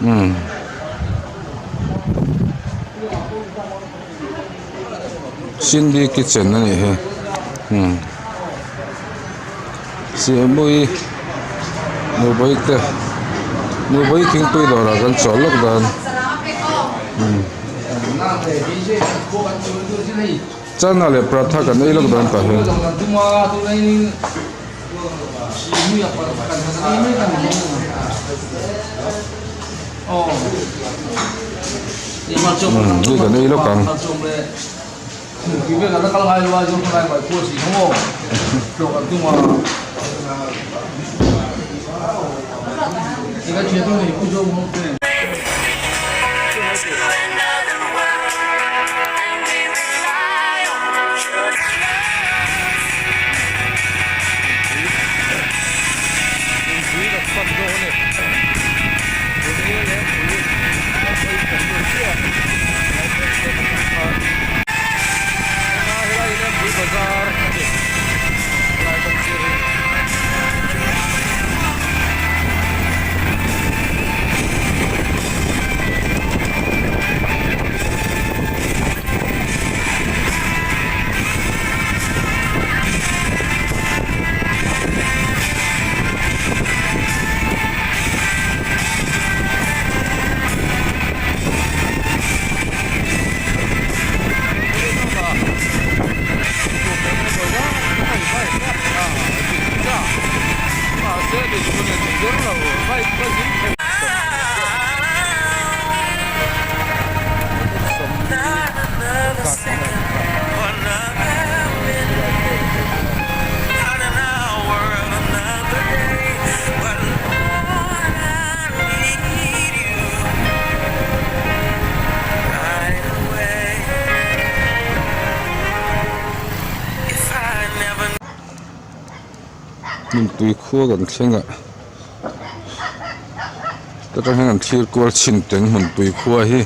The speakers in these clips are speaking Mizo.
Umm. Cindy kitchen a nih hi umm Siamui Nubawihte Nubawih thingpui dawrah kan chawlh lawk dawn umm chana leh paratha kan ei lawk dawn tah hian. Umm hei kan ei lawk ang. Hmuntui khua kan thleng a ta tang hian an thlir kual chhin teng hmuntui khua hi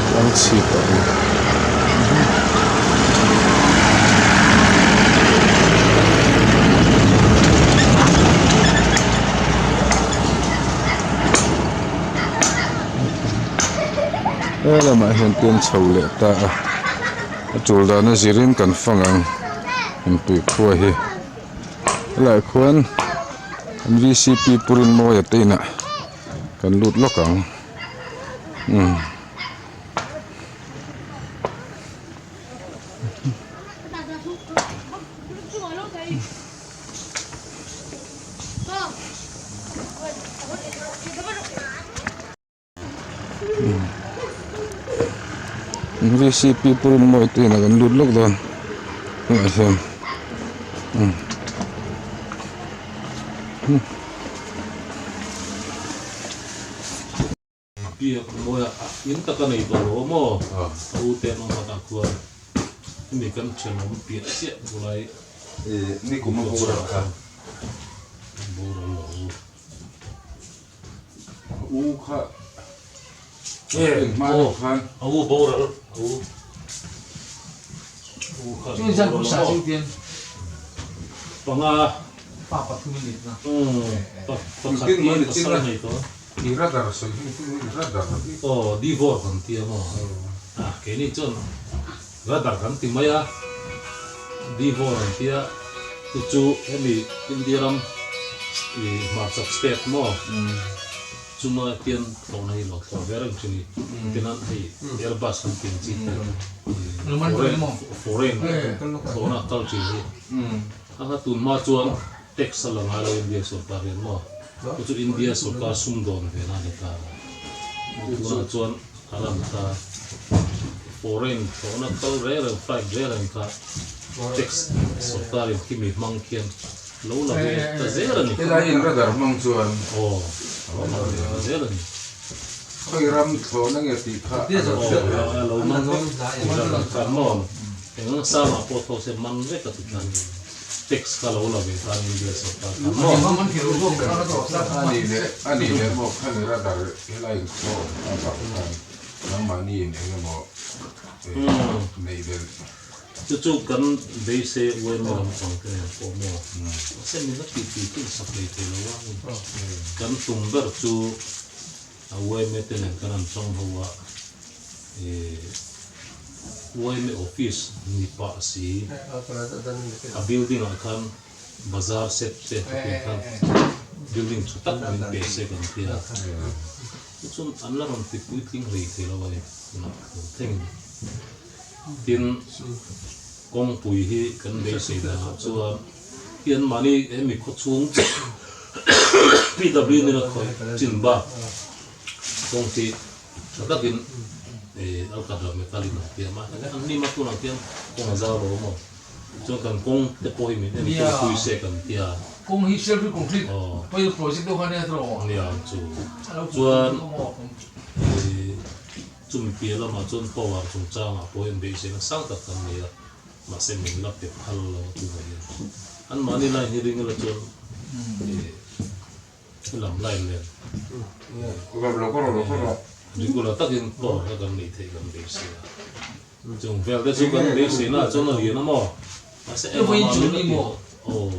tlang chhip a awm. He lamah hian tuan chho leh ta a a tul dan a zirin kan fang ang inpui khua hi helaiah khuan an vcp pu Rinmawia te inah kan lut lawk ang umm. Vcp pu Rinmawia te inah kan lut lawk dawn tunah hian umm. Biak mawi a in tak a nei tawh lo maw a u te an awm a tah khuan hemi kan thenawm piah chiah bulai Nikum a boral kha boral lo u kha hma deuh khan a u boral a u u kha boral lo panga pakhat hi pasal nei tawh. I radar sawi hi chu i radar hi. Aw divor kan ti a maw? Ah keini chuan radar kan ti mai a, divor an ti a, chu chu hemi India ram i hmarchhak state maw chuma tian thlawhna hi lo thlawh ve reng thin i, tinan hei airbus kan ti ang chi te foreign foreign thlawhna a kal thin hi a kha tunhma chuan tax a la ngai lo India sorkar hian maw. Chu chu India sorkar sumdawn ve na a ni ta. Tunah chuan a lan ta. Foreign thlawhna kal reng reng flight reng reng kha tax sorkarin khimi hmang khian lo la ve ta zel a ni. Helai in radar hmang chuan aw a lo la ve ta zel a ni. Khawi ram thlawhna nge tih kha a lo hriat ve. Aw a lo man vek radar khan maw eng sangah pawh tho se man vek a ti khan. Tax kha lo la ve tan India sorkar khan maw? A nih leh a nih leh maw khani radar helai inkhawm avang khan nangmahni in eng emaw neih belh. Chu chu kan beisei uaima lampang te nen pawh maw? Mahse min la tih tui tui sak hlei thei lo a, kan tum ber chu a uaime te nen kan han chang ho a, ih uaime office ni pah si a building ah khan bazar set te khatiang khan building tha tak min pe se kan tia, chu chu an la rawn ti puitling hlei thei lo a ni tunah tun thlengin. Tin, kawngpui hi kan beisei danah chuan hi an mahni hemi khawchhung PW nena khawih chin bak kawng hi tha takin alkadra metal in an tiam a, an nim a tunah khian kawng a zau lo a maw? Chuan kan kawng te pawh hi min enkawl pui se kan tia. Kawng hi selfie concrete pawh project deuh kha nia tawh. Nia chu chuan Chumi piah lamah chuan power chungchangah pawh hian beiseina sang tak kan nei a, mahse min la pe phal lo a tunah hian. Anmahni line hi ring ila chuan helam line nen regular takin power kha kan nei theih kan beisei a. Chung vel te chu kan beiseina ah chuan a lian a maw? Mahse engmah min la ti lo. Aw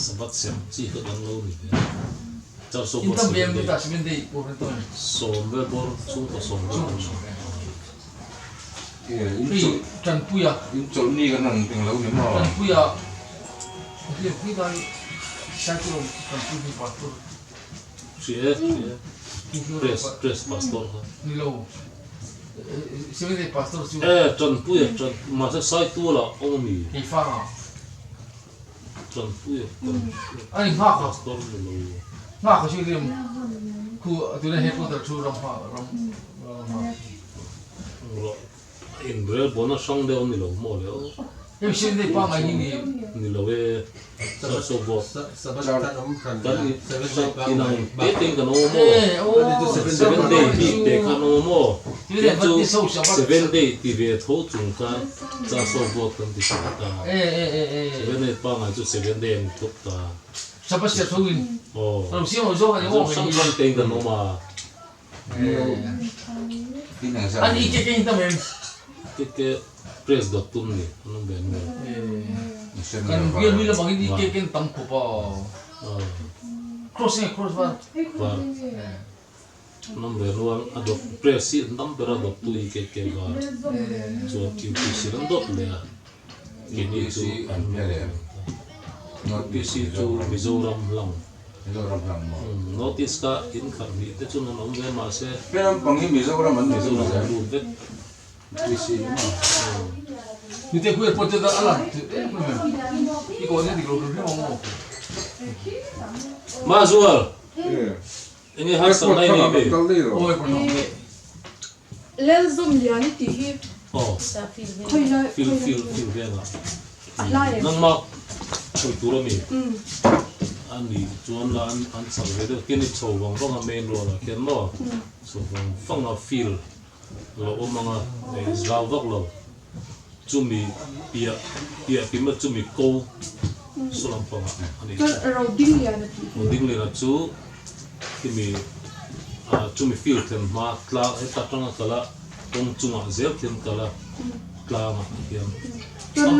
Sabbath sem chi kha kan lo ni ve a. Sawm vel bawr chhungkaw sawm vel bawr Hria e hria e press press pastor kha e Tanpuia tan mahse Saituala awm ami. Tanpuia kan pastor ni lo. Inrel bona hrang deuh ni lo maw le aw. Ni lo e Sarso bawk kan inang te te in kan awm a maw seven day bik te khan awm a maw tin chu seven day ti ve tho chung khan Sarso bawk kan ti thin ta seven day pangngai chu seven day an thawk ta aw hrang hrang te in kan awm a. Keke press dawt tum ni an awm ve nual. Var an awm ve nual a dawt press hi an tam ber a dawt tu hi keke var chuan UPC an dawt leh a keini chu an UPC chu Mizoram hlang. Mizoram hlang maw? Umm notice kha in khat hnih te chu nan awm ve mahse. He lampang hi Mizoram an ni chu Mizoram an lut vek. UPC hi maw? Nite khu airport te a lang tih em em em i kaw nia dik lo hrim hrim ang maw? Mazual! Enge harsatna i nei mi? Aw airport hlang ve. Lalzawmliani tih hi khawi lai Fil fil fil vengah nangmah chhawi tur a mi a ni chuan la an an chak ve deuh khian i chho vang vang a main road ah khian maw chho vang vang a fil lo awm ang a eh zau vak lo chumi piah piah kim a chumi ko saw lampangah a ni chuan Rodingliana tih hi Rodingliana chu Khimi chumi field thlen hma tlang heta tanga kal a kawng chungah zel khian kal a tlangah hian Chuan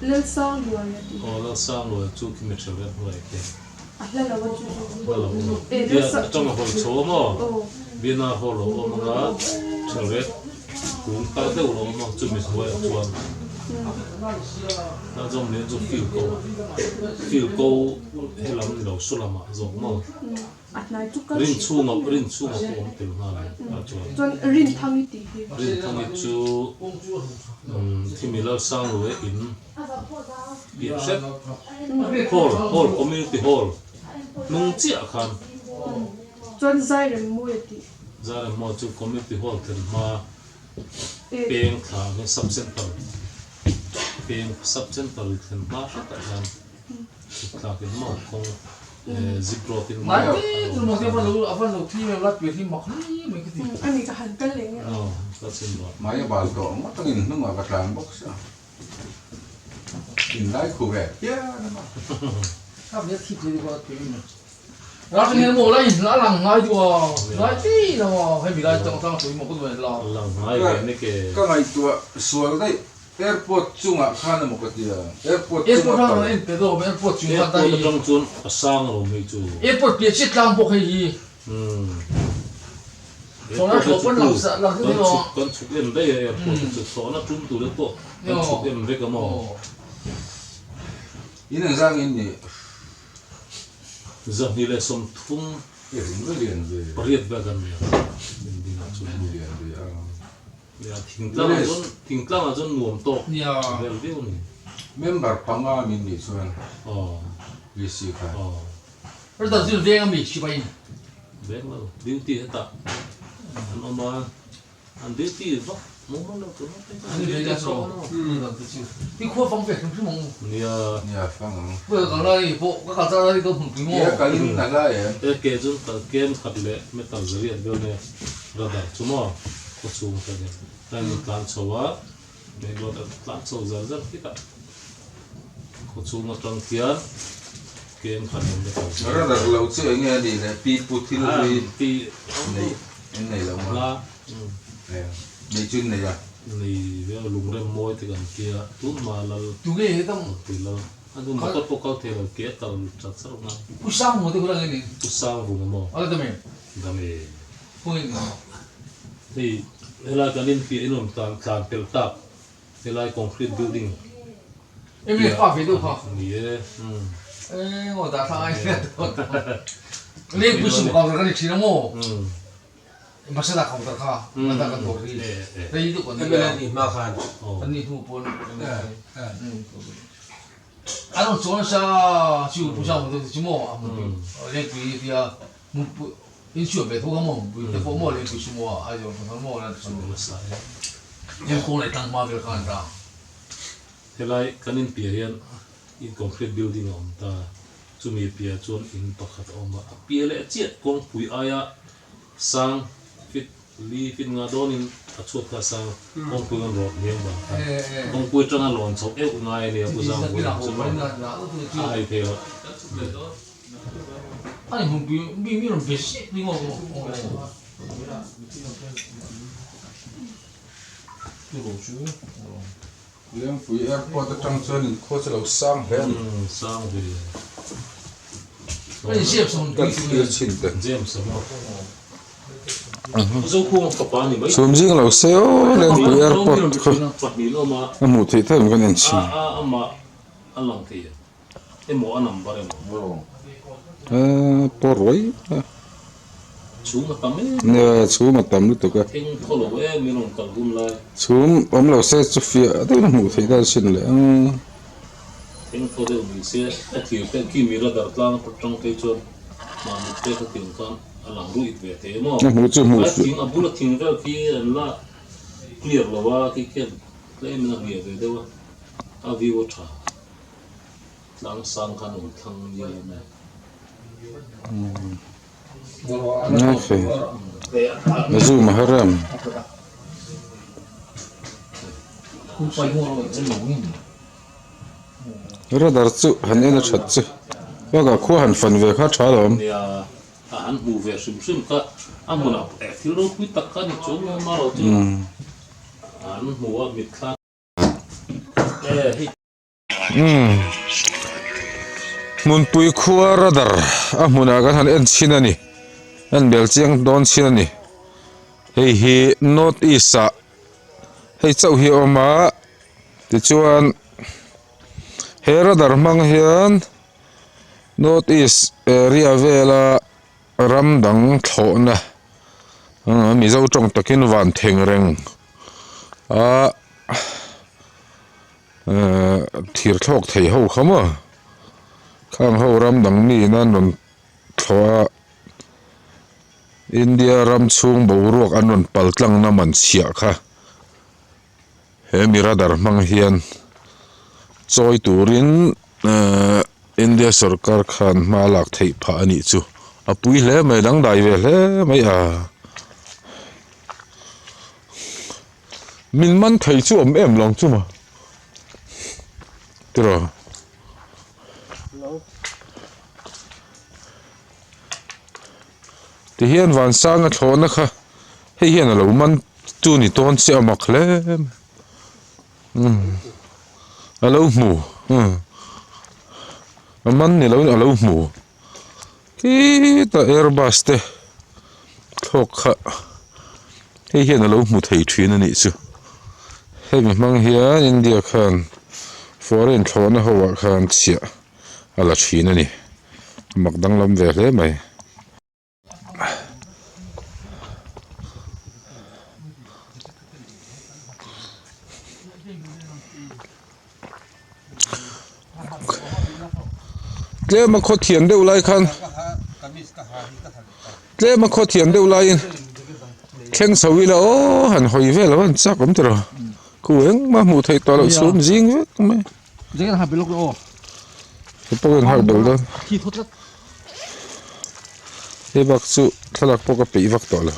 Lalsangluai a ti. Aw Lalsangluai chu khimi thel vel hnuaiah khian. A hla lo a chu. Hla lo a. Tia atanga hawi chho a maw? Bina haw lo awm anga thel ret kung tar deuh lo awm a chumi hnuaiah chuan Lalzawm lian chu field ko ah field ko helam ni lo saw lamah zawk maw rin chhunga rin chhunga pawh awm tel nghal ang tah chuan Chuan Rinthangi tih hi. Rinthangi chu Thimi Lalsangluai in piah hrep hall hall community hall hnung chiah khan. Chuan Zairemmawi a tih. Zairemmawi chu community hall thlen hma peng thla ang hian sub center peng sub center thlen hma hretah hian chhuk thlak in maw kawng zip road in maw Ani ka han kal leh nge. Aw ka chhin rawh. Mai a bal tawh ngawt angin hnungah ka tlan bawk sia. In lai khu ve hian a ma. Ka ngaihtuah sual daih. Airport chungah khan emaw ka tia. Airport chunga kal. Airport en pe dawm airport chung khan ta hi. Airport atang chuan a sang lo mai chu. Airport piah chiah tlang bawk hei hi. Airport a chu kan chhuk kan chhuk em daih a airport chu thlawhna tum tur te pawh kan chhuk em vek a maw. In engzang in nih? 230 pariat vel kan ni a building ah chuan. Lian ve a. Nia thingtlang ah chuan thingtlang ah chuan nuam tawk vel viau a ni. Member panga min nih chuan VC kha. Brother chu veng a mi sipai in. Veng lo duty hetah an awm a an duty vak mumal lo tur ngawt an duty chu i khua fang ve hrim hrim ang. Nia. Nia fang ang. Ka kal lai pawh ka kal char lai ka hmun pui maw. Nia kalin a la em. E ke chuan kal kem khat leh metal zariat vel nia radar chu maw. Khaw chhung ka ni. A in tlan chho a, Bangalore a tlan chho zar zar thik a, khaw chhung atang khian kem khan awm vek ang. Radar lo chu eng nge a nih le? Pi pu thil hlui nei in nei lo maw? Nei chu in nei a. Nei ve a, lungrem mawi te kan kia, tun hma lal Tunge hetam tui lal a nu motor pawh kal thei lo ke a kal chat chat ngai. Pu Sang maw te kha la nge ni? Pu Sang vung a maw? A la dam em? Dam e. Hei helai kan inpiah in awm tlan tlan pel tak helai concrete building piah ni e In suah ve tho kha maw pui te pawh maw lengpui chu maw Aizawl khaw thar maw lan chu Hemkawng leh Tlangma vel kha an rang. Helai kan in piah hian in concrete building a awm ta, chumi piah chuan in pakhat a awm a, a piah leh chiah kawngpui aia sang feet li feet nga dawnin a chhuat kha a sang kawngpui kan rawt hniam vang khan kawngpui atanga lawn chhoh euh ngai a nia Pu Zangpui chu maw a hai thei lo. Lengpui airport atang chuan inkhua chu lo sang hle a ni. Kan thlir chhin te. Chhum zing lo se aw Lengpui airport kha a hmuh theih tho em kan en chhin. Emaw a number emaw. Ahh pawh ruai a. Chhum a tam em. Nia chhum a tam lutuk a. Theng thaw lo em in rawn kal hun lai. Chhum awm lo se chu fiah deuhin a hmuh theih dan sin leh ang. Theng thaw deuh ni se a thir te khi mi radar tlang atang phei chuan mahni te kha tiang khan a lang ruih ve thei emaw. A hmuh chu hmuh fiah. Thing a bula thing vel khi an la clear lo a khi khian tlem in a hliah ve deuh a a view a tha. Tlang sang khan awm thlang nia lo mai. Zu Muharram. Radar chu han en a that chu bakah khua han fan ve kha tha lo awm. Nia a han hmu ve hrim hrim kha a hmunah thil ropui tak kha ni chuang lo marawh chu an hmu a mitthla. Hmunpui khua radar a hmunah kan han en chhin a ni en bel chiang dawn chhin a ni hei hi north east ah hei chauh hi a awm a tichuan he radar hmang hian north east area vela ram dang thlawhna mizo tawng takin van theng reng a. Ehh thir thlawk thei ho kha maw khang ho ram dang mi in an rawn thlawh a India ram chhung boruak an rawn pal tlang na man chhiah kha he mi radar hmang hian chawi turin ehh India sawrkar khan hma lak theih phah a nih chu a pui hle mai dangdai ve hle mai a. Min man thei chu awm em lo ang chu maw tiraw tihian vansanga thlawhna kha hei hian a lo man chu ni tawn chiah a mak hle mai. A lo hmu a man ni loin a lo hmu khitah airbus te thlawk kha hei hian a lo hmu thei thin a nih chu hemi hmang hian India khan foreign thlawhna ho ah khan chhiah a la thin a ni mak danglam ve hle mai. Tlema khaw thian deuh lai khan tlema khaw thian deuh laiin thleng chho ila aw han hawi vel a han chak awm tiraw khu engmah hmuh theih tawh loh chhum zing vek mai. Pawhin harh belh dawn. Hei bak chu thlalak pawh ka peih vak tawh lo.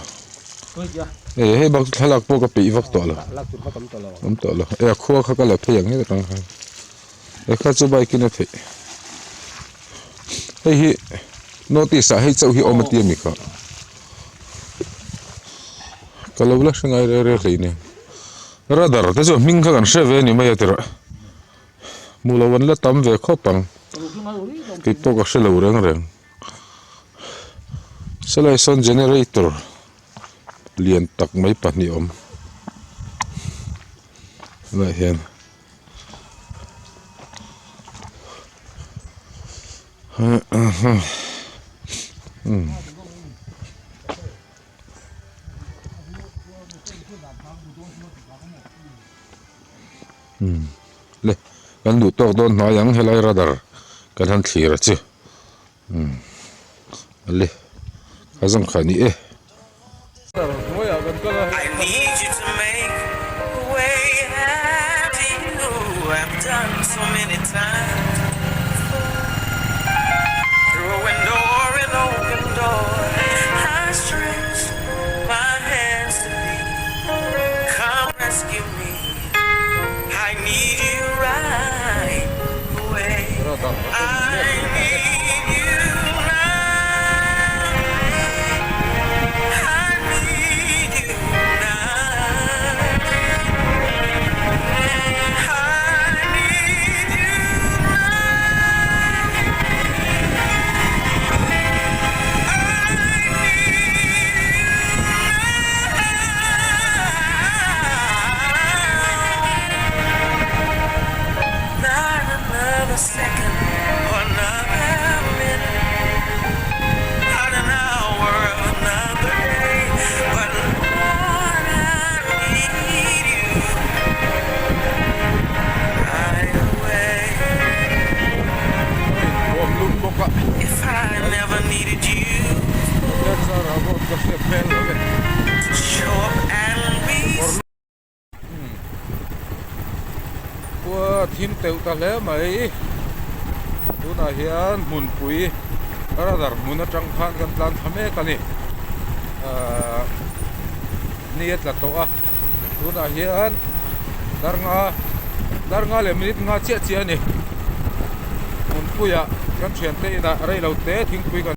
E hei bak chu thlalak pawh ka peih vak tawh lo. Awm tawh lo. E a khua kha ka la phei ang heta tang khan. E kha chu bike in a theih. Hei hi notice ah hei chauh hi awm a ti a mi kha. Ka lo la hre ngai reng reng hlei nen. Radar te chu a hming kha kan hre ve a ni mai a tirah. Hmuh loh an la tam ve khawp ang. Kei pawh ka hre lo reng reng. Helai sawn generator lian tak mai pahnih a awm. Helaiah hian Le kan duh tawk dawn hnai ang helai radar kan han thlir a che umm le a zawng kha a ni e. Khua thim teuh ta hle mai tunah hian hmunpui radar hmun atang khan kan tlan thla mek a ni ahh ni a tla tawh a tunah hian darnga darnga leh minute nga chiah chiah a ni hmunpuiah kan thiante inah reilo te thingpui kan.